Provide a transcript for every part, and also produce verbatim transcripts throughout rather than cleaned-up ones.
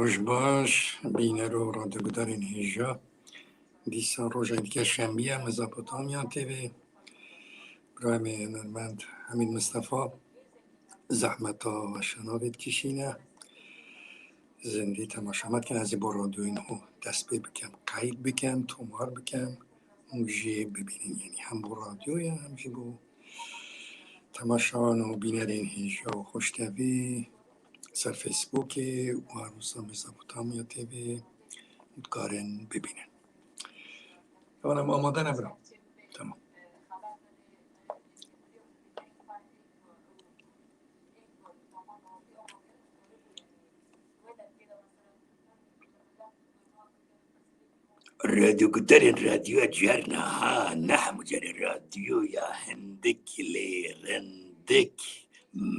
Roj baş, bîner û radyogudarên hêja. Dîsa roja dike şembiye, Mezopotamya T V. Birayê me hünermend Hemîd Mistefa zehmeta şenavê dikişîne. Zindî temaşa me dikin, ez ê bo radyoyên xwe dest pê bikim, qeyd bikim, tomar bikim û jî bibînin. Yanî hem bo radyoya hem jî bo temaşevan û bînerên hêja û xweştevî ser Facebookê û her wisa Mezopotamya T V dikarin bibînin. Tamam, amade ne bira? Tamam. Radyogudarên radyoya ciyar niha ne hemû carê radyoya hindik lê rindik.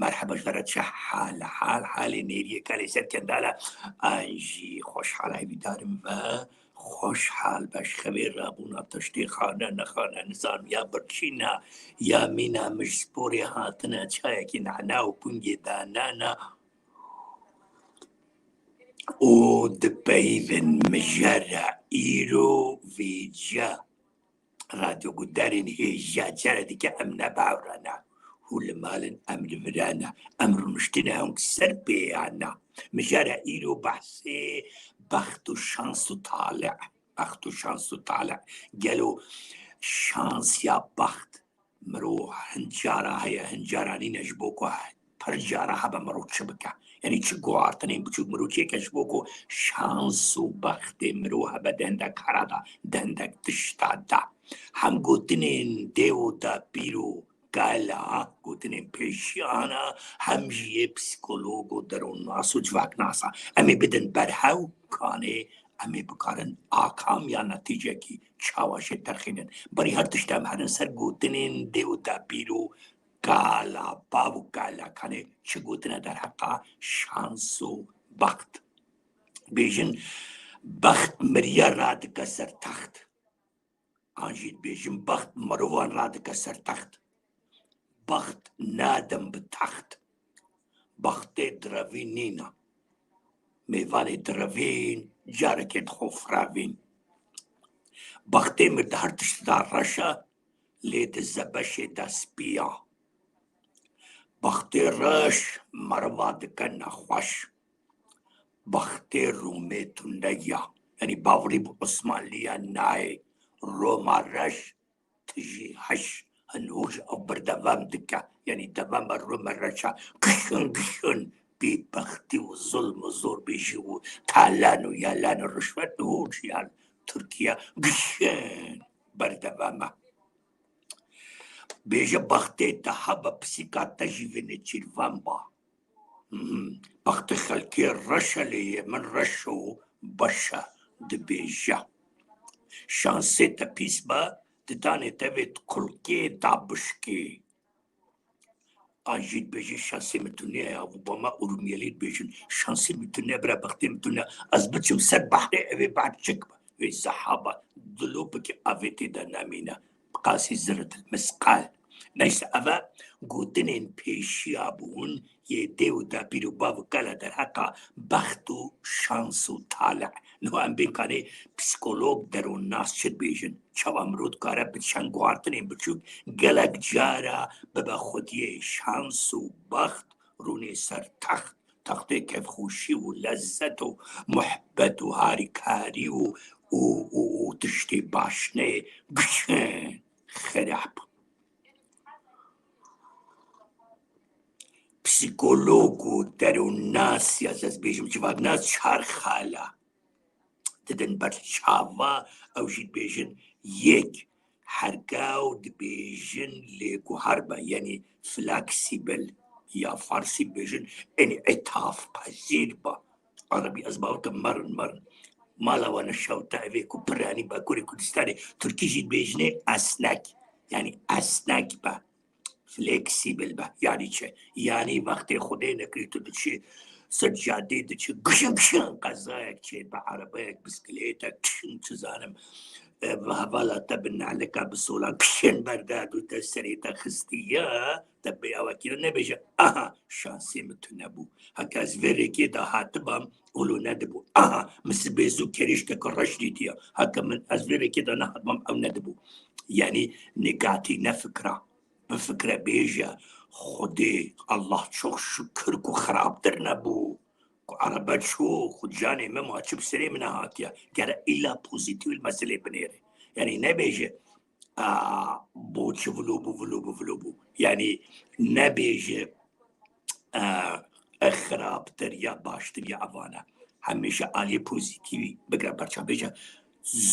Merheba ji we re, çi hal e? Hal, halê nêriyê kalê ser kendala. An jî xweşhala hêvîdarim ve xweşhal be ji xevê rabûna, tiştê xane nexane, nizam ya birçîna, ya mîna mij sporê hatine, çayekî nehna û pungê danana. û dipeyivin mijara îro vêca. Radyogudarên hêja cara dike em ne bawra ne. Hû li mal in, em li vira ne. Em rûniştine hûn ser pêya ne. Mijara îro behsê bext û şans û talih. Bext û şans û talih. Gelo şans ya bext mirov hin cara heye, hin cara nîne ji bo ku pir cara hebe mirov çi bike? Yanî çi guhartinên biçûk mirov çêke ji bo ku şans û bextê mirov hebe di hindek cara de, di hindek tişta de. Hem gotinên dêw û dapîr û kala, gotinên pêşiyana, hem jî yê psîkolog û derûnnasa û civaknasa. Em ê bidin ber hew kanê, em ê bikarin akam ya netîcekî çawa jê derxînin. Berî her tişt em herin ser gotinên dêw û dapîr û kala, bav û kala, kanê çi gotine derheqa şans û bext. Bêjin, bext miriye radike ser text. An jî dibêjin, bext mirovan radike ser text. Bext nadin bi text. Bextê direvî nîne. Mêvanê direvîn carekê dixwe firevîn. Bextê mir di her tişt de reş e, lê di zebeşê de spî ya. Bextê reş meriva dike nexweş. Bextê Rûmê tune ya. Yanî bawerî bi Osmanliya nayê. Roma reş tijî heş. Hin hûr ji ev berdewam dike. Yanî dewama Roma reşa gişin gişin bêbextî û zulm û zorbêjî û talan û yalan û rişwet û hûr ji yan Tirkiye gişin berdewam e. Bêje bextê te hebe pisîka te jî vê nêçîrvan ba. Hmm, bextê xelkê reş e lê yê min reş û beş e dibêje. Şansê te pîs be, didanê te vê kulkê da bişkê. An jî dibêje şansê min tune ye, ev bama Urmiyelî dibêjin, şansê min tune ye, bira bextê min tune ye. Ez biçim ser behrê, ev ê behr çik be? Wê zehaba dilopikî avê tê de nemîne. Bi qasî zirret el misqal. Neyse, ev e gotinên pêşiya bûn yê dê û dapîr û bav û kala derheqa bext û şans û talih. Niha em bên kanê psîkolog, derûnnas çi dibêjin? Çawa mirov dikare bi çend guhartinên biçûk gelek cara bibe xwediyê şans û bext, rûnê ser text, textê kêfxweşî û lezzet û muhbet û harîkarî û, û, û, û tiştê baş neyê, gişên xerab. Psîkolog û derûnnas ya, ez bêjim civaknas, çar xala didin ber çava, ew jî dibêjin yek herga û dibêjin lêguhar be, yanî fleksîbil, ya farsî dibêjin enî îtafpezîr be. Erebî ez bawer kim merin, merin. Mala wan e şewta evê ku piranî Bakurê Kurdistanê, Tirkî jî dibêjinê esnek, yanî esnek be. Fleksîbil be. Yanî çi? Yanî wextê Xwedê nekirî tu diçî ser cadê diçî, gişin gişin qezayek çêdibe, erebeyek, bisikilêtek, gişin çi zanim, e, hevala te bi nalika bi solan kişên berdar û te serê te xistiye, te bêya wekî nebêje, aha, şansê min tune bû. Heke ez vê rêkê de hatibam, olo nedibû. Aha, min sibê zû kerîşkeke reş dîtiye. Heke min ez vê rêkê de nehatibam, ew nedibû. Yanî negatîf nefikra. Bifikre bêje, Xwedê, Allah çok şükür ku xirabtir nebû. Ku erebe çû, xwe canê me ma çi bi serê min hatiye. Gere îlla pozîtîf li meselê binêre. Yanî nebêje, a, bo çi vilo bû, vilo bû, vilo bû. Yanî nebêje, e, e, xirabtir ya baştir ya evana. Hemêşe aliyê pozîtîfî bigre berçav bêje.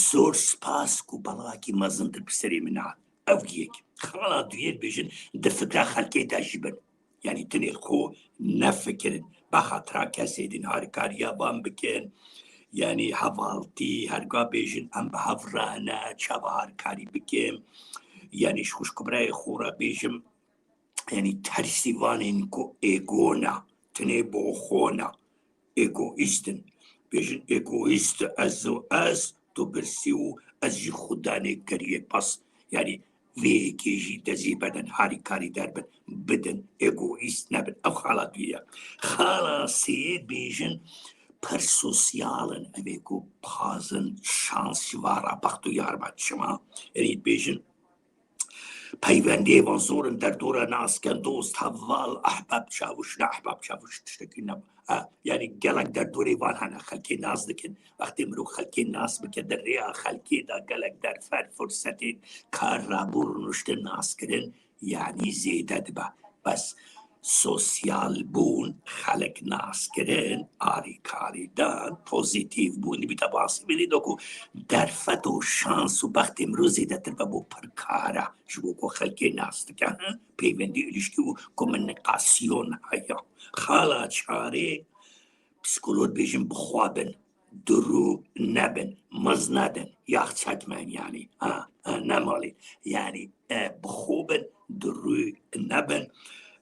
Zor spas ku belakî mezintir bi serê min hat. Ev yek. Xala duyê dibêjin, di fikra xelkê de jî bin. Yanî tinê xwe nefikirin. Bi xatira kesê din harîkariya van bikin. Yanî hevaltî, herga bêjin, em bi hev re ne, çawa harîkarî bikin. Yanî ji xwişk û birayê xwe re bêjim, yanî tersîvanên ku ego ne, tinê bo xwe ne, egoîst in. Bêjin egoîst, ez û ez, tu birsî û ez jî xwe danê keriyê bes. Yanî vê yekê jî dezî bedin, harîkarîdar bin, bidin, egoîst nebin. Ev xala duyê ye. Xala sê bêjin pir sosyal in, ev ê ku pazin şans ji va re bext û yar be. Çima? Yanî bêjin peywendiyê van zor in, derdora nas ken, dost, heval, ehbab, çavuş, ne ehbab, çavuş tiştekî ne. Ha, yanî gelek derdorê van hene, xelkê nas dikin. Wextê mirov xelkê nas bike, di rêya xelkê de gelek derfet, fursetên kar, rabû, rûniştin, naskirin, yanî zêde dibe. Bes sosyal bûn, xelk naskirin, arîkarîdan, pozîtîf bûn, dibîte basî bênî de ku derfet û şans û bextê mirov zêdetir be bo pir kar e, ji bo ku xelkê nas dike, he? Peywendî, ilişkî û komunikasyon heye. Xala çarê, psîkolog bêjin bi xwe bin, dirû nebin, miz nedin, yax çekmen yanî. Ha, ha, ne malî. Yanî, e, bi xwe bin, dirû nebin.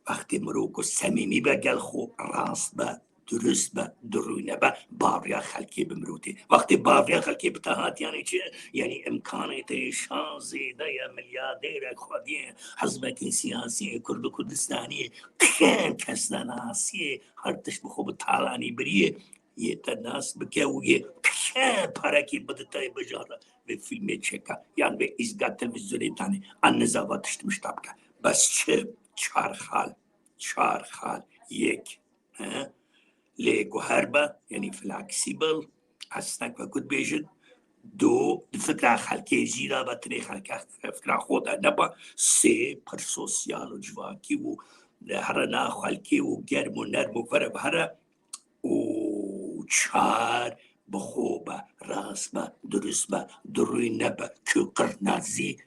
Wextê mirov ku semîmî be gel xwe, rast be, dirust be, dirû nebe, bawriya xelkê bi mirov tê. Wextê bawriya xelkê bi te hat, yanî çi? Yanî îmkanê te şan zêde ye, milyardêrek xwediyê, hizbekê siyasî yê Kurd û Kurdistaniyê, kêm kesnenasiyê, her tişt bi xwe bi talanî biriyê, yê te nas bike û yê kêm parekî bide te, yê bijara vê fîlmê çêke, yan vê îzga televîzyonê danê, an niza va tişt mişta bike. Bes çi? Çar xal. Çar xal. Yek. He? Lê guher be, yanî flexible, esnek, wekû dibêjin, du, di fikra xelkê jî de be, tinê xelke fikra xwe de nebe, sê, pir sosyal û civakî û here nav xelkê û germ û nerm û vere bi here, û çar, bi xwe be, rast be, dirust be, dirû nebe, ku qirnazî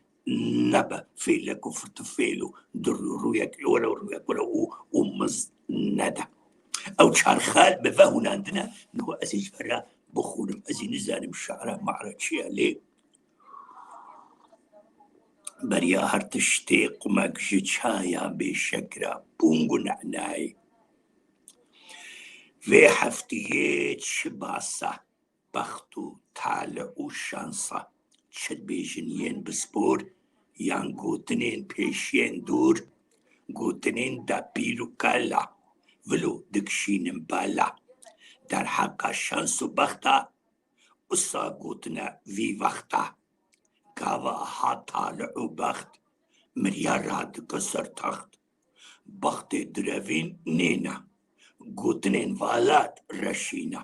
nebe, fêlek û firtifêl û dirû rûyek were û rûyek were û, û miz nede. Ew çar xal bi ve hûnandine, niha ez ê ji ve re bixwînim. Ez ê nizanim şara mara çi ye, lê beriya her tiştê qumek ji çaya bê şekra bûng û nenayê. Vê heftiyê çi basa? Bext û tale û şansa. Çi dibêjin yên bispor, yan gotinên pêşiyên dûr, gotinên depîr û kala, vilo dikişînin bala. Derheqa şans û bexta, wisa gotine vî wexta. Gava hat tale û bext, mirya radike ser text. Bextê direvîn nêne, gotinên valat reşîne.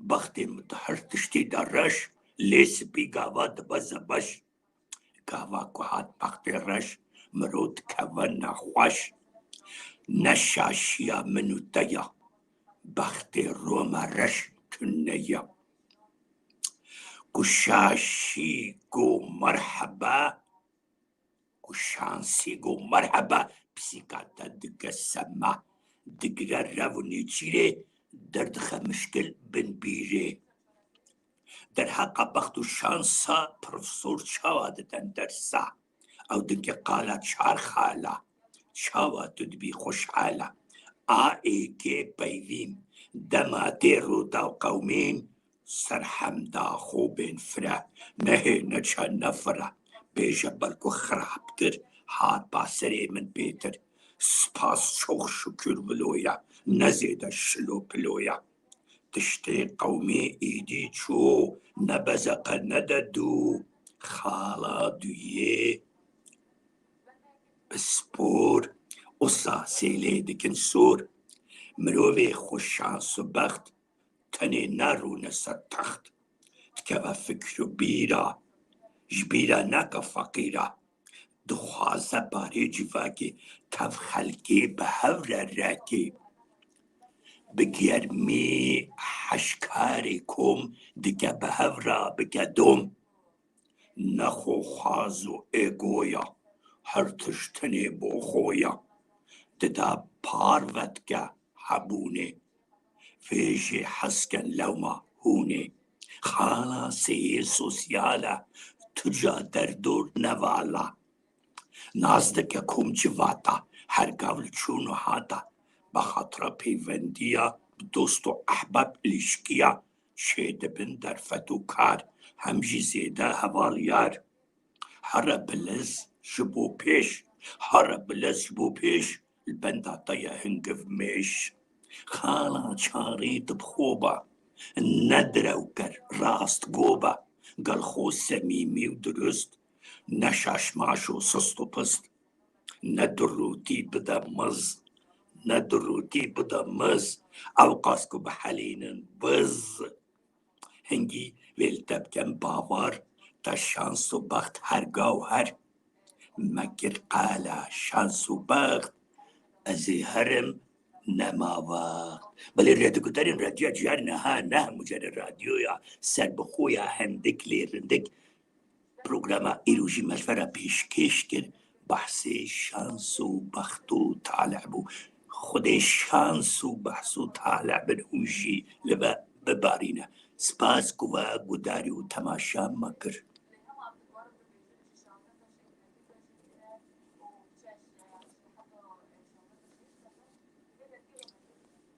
Bextê min di her tiştî de reş, lê spî gava dibe zebeş. Gava ku hat bextê reş, mirov dikeve nexweş. Ne şaşiya min û te ya, bextê Roma reş tune ya. Ku şaşî go merheba, ku şansî go merheba, pisîka te dike sema, digire rev û nêçîrê, derdixe mişkil bin bîrê. Derheqa bext û şansa profesor çawa diden dersa? Ew dike qala çar xala, çawa tu dibî xweşhala? A ê kê peyvîn, dema tê rûdaw qewmîn, Serhemda xwe bên fire, nehê neçe nefire. Bêje belku xirabtir, hat ba serê min pêtir. Spas çok şükür viloya, ne zêde şilo piloya. Tiştê qewmê êdî çû, ne bezeqe ne de dû. Xala duyê pispor, usa sêlê dikin sor. Mirovê xwe şans û bext, tenê nerûne ser text. Dikeve fikr û bîra, ji bîra nake feqîra. Dixwaze barê civakê, tev xelkê bi hev re rekê. Bi germî heşkarê kom dike bi hev re bike dom. Ne xwe xwaz û ego ya, her tişt tenê bo xwe ya. Dida parve dike hebûnê. Vê jê hez ken lewma hûnê. Xala seyê sosyal e, tu ca derdor nevala. Nas dike kom çi vata, her gav li çûn û hata. Bi xatira peyvendiya, bi dost û ehbab ilişkiya, çêdibin derfet û kar, hem jî zêde heval yar. Here bilez ji bo pêş, here bilez ji bo pêş, li benda te ye hingiv mêş. Xala çarî tu bi xwe be, ne direwker, rastgo be, gel xwe semîmî û dirust, ne şaşmaş û sist û pist. Ne dirûtî bide miz, ne dirûtî bide miz, ew qas ku bihelînin biz. Hingî vê li te bikem bawer, te şans û bext her ga û her. Me kir qala şans û bext, ez ê herim nema wext. Belê rêdiguderên radyoya Ciyar niha ne hemû carê radyoya serbixwe ya, hindik lê rindik. Programa îro jî me ji we re pêşkêş kir, behsê şans û bext û talih bû. Xwedê şans û behs û talih bin hûn jî li we bibarîne. Spas ku we gudarî û temaşa me kir.